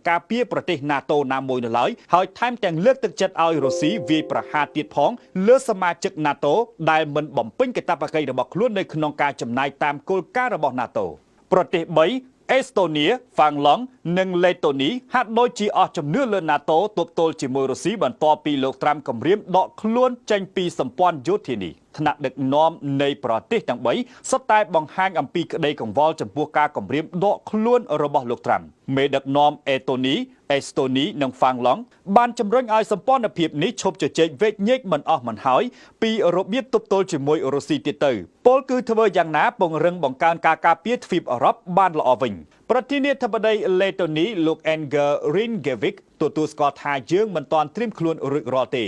ការពារប្រទេស NATO ណាមួយនៅឡើយហើយថែមទាំងលើកទឹកចិត្តឲ្យរុស្ស៊ីវាយប្រហារទៀតផងលើសមាជិក NATO ដែលមិនបំពេញកាតព្វកិច្ចរបស់ខ្លួននៅក្នុងការចំណាយតាមគោលការណ៍របស់ NATO ប្រទេស3អេស្តូនីហ្វាំងឡង់និងលេតូនីហាក់ដូចជាអស់ជំនឿលើ NATO ទប់ទល់ជាមួយរុស្ស៊ីបន្ទាប់ពីលោកត្រាំគម្រាមដកខ្លួនចេញពីសម្ព័ន្ធយោធានេះថ្នាក់ដឹកនាំនៃប្រទេសទាំង3សុទ្ធតែបង្ហាញអំពីក្តីកង្វល់ចំពោះការគម្រាមដកខ្លួនរបស់លោកត្រាំមេដឹកនាំអេតូនីអេស្តូនីនិងហ្វាំងឡង់បានជំរុញឲ្យសម្ព័ន្ធភាពនេះឈប់ជជែកវែកញែកមិនអស់មិនហើយពីរបៀបទប់ទល់ជាមួយរុស្ស៊ីទៀតទៅពលគឺធ្វើយ៉ាងណាពង្រឹងបង្កើនការការពារទ្វីបអឺរ៉ុបបានល្អវិញប្រធានាធិបតីលេតូនីលោក Edgar Rinkevics ទទួលស្គាល់ថាយើងមិនទាន់ត្រៀមខ្លួនរួចរាល់ទេ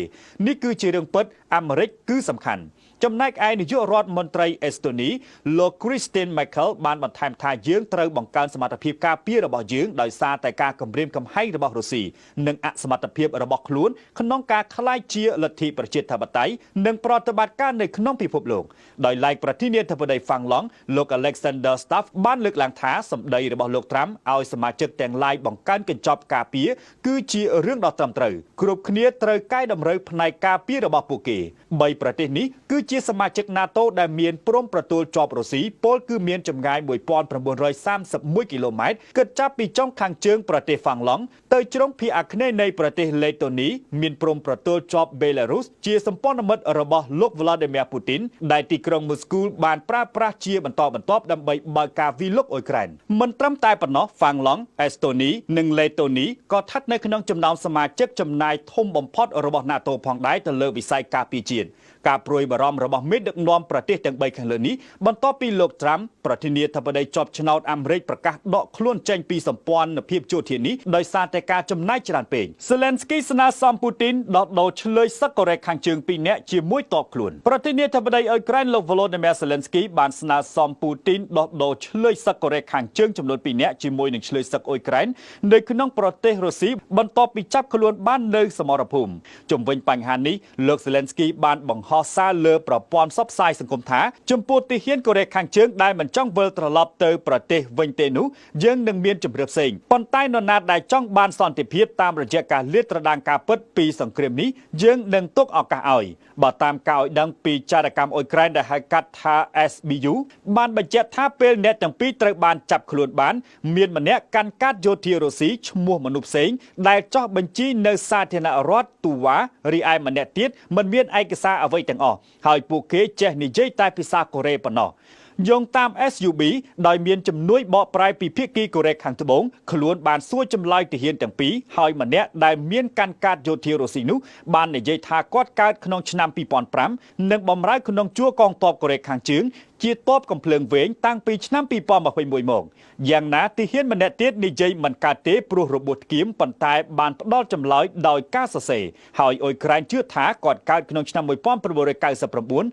នេះគឺជារឿងពិតអាមេរិកគឺសំខាន់ចំណែកឯនាយករដ្ឋមន្ត្រីអេស្តូនីលោក Kristen Michael បានបន្ថែមថាយើងត្រូវបង្កើនសមត្ថភាពការពាររបស់យើងដោយសារតែការគំរាមកំហែងរបស់រុស្ស៊ីនិងអសមត្ថភាពរបស់ខ្លួនក្នុងការក្លាយជាលទ្ធិប្រជាធិបតេយ្យនិងប្រតិបត្តិការនៅក្នុងពិភពលោកដោយឡែកប្រធានាធិបតីហ្វាំងឡង់លោក Alexander Stubb បានលើកឡើងថាសម្ដីរបស់លោកត្រាំឲ្យសមាជិកទាំងឡាយបង្កើនកញ្ចប់ការពារគឺជារឿងដ៏ត្រឹមត្រូវគ្រប់គ្នាត្រូវកែតម្រូវផ្នែកការពាររបស់ពួកគេបីប្រទេសនេះគឺជាសមាជិក NATO ដែលមានព្រំប្រទល់ជាប់រុស្ស៊ីពលគឺមានចម្ងាយ1931គីឡូម៉ែត្រគិតចាប់ពីចុងខាងជើងប្រទេសហ្វាំងឡង់ទៅជ្រុងភាគអាគ្នេយ៍នៃប្រទេសលេតូនីមានព្រំប្រទល់ជាប់បេឡារុសជាសម្ព័ន្ធមិត្តរបស់លោកវ្លាឌីមៀពូទីនដែលទីក្រុងមូស្គូបានប្រើប្រាស់ជាបន្តបន្ទាប់ដើម្បីបើកការវាយលុកអ៊ុយក្រែនមិនត្រឹមតែប៉ុណ្ណោះហ្វាំងឡង់អេស្តូនីនិងលេតូនីក៏ស្ថិតនៅក្នុងចំណោមសមាជិកចំណាយធំបំផុតរបស់ NATO ផងដែរទៅលើវិស័យការពារជាតិការព្រួយបារម្ភរបស់មេដឹកនាំប្រទេសទាំង3ខាងលើនេះបន្ទាប់ពីលោកត្រាំប្រធានាធិបតីជាប់ឆ្នោតអាមេរិកប្រកាសដកខ្លួនចេញពីសម្ព័ន្ធភាពយោធានេះដោយសារតែការចំណាយច្រើនពេកសេឡិនស្គីស្នើសុំពូទីនដោះដូរឈ្លើយសឹកកូរ៉េខាងជើង2នាក់ជាមួយតបខ្លួនប្រធានាធិបតីអ៊ុយក្រែនលោកវ៉ូឡូឌីមៀសេឡិនស្គីបានស្នើសុំពូទីនដោះដូរឈ្លើយសឹកកូរ៉េខាងជើងចំនួន2នាក់ជាមួយនឹងឈ្លើយសឹកអ៊ុយក្រែននៅក្នុងប្រទេសរុស្ស៊ីបន្ទាប់ពីចាប់ខ្លួនបាននៅសមរភូមិជំវិញបញ្ហានេះលោកសេឡិនស្គីបានបង្ហោះសារលើប្រព័ន្ធផ្សព្វផ្សាយសង្គមថាចំពោះទាហានកូរ៉េខាងជើងដែលមិនចង់វិលត្រឡប់ទៅប្រទេសវិញទេនោះយើងនឹងមានជម្រើសផ្សេងប៉ុន្តែនរណាដែលចង់បានសន្តិភាពតាមរយៈការលាតត្រដាងការពិតពីសង្គ្រាមនេះយើងនឹងទុកឱកាសឲ្យបើតាមការឲ្យដឹងពីចារកម្មអ៊ុយក្រែនដែលហៅកាត់ថា SBU បានបញ្ជាក់ថាពេលអ្នកទាំងពីរត្រូវបានចាប់ខ្លួនបានមានម្នាក់កាន់កាតយោធារុស្ស៊ីឈ្មោះមនុស្សផ្សេងដែលចោះបញ្ជីនៅសាធារណរដ្ឋទូវ៉ារីឯម្នាក់ទៀតមិនមានឯកសារអ្វីទាំងអស់ហើយពួកគេចេះនិយាយតែភាសាកូរ៉េប៉ុណ្ណោះយោងតាម SUB ដោយមានជំនួយបកប្រែពីភាគីកូរ៉េខាងត្បូងខ្លួនបានសួរចម្លើយទាហានទាំងពីរហើយម្នាក់ដែលមានកាន់កាតយោធារុស្ស៊ីនោះបាននិយាយថាគាត់កើតក្នុងឆ្នាំ2005និងបម្រើក្នុងជួរកងទ័ពកូរ៉េខាងជើងជាតបកំភ្លើងវែងតាំងពីឆ្នាំ2021មកយ៉ាងណាទាហានម្នាក់ទៀតនិយាយមិនកើតទេព្រោះរបួសធ្គាមប៉ុន្តែបានផ្ដល់ចម្លើយដោយការសរសេរហើយអ៊ុយក្រែនជឿថាគាត់កើតក្នុងឆ្នាំ1999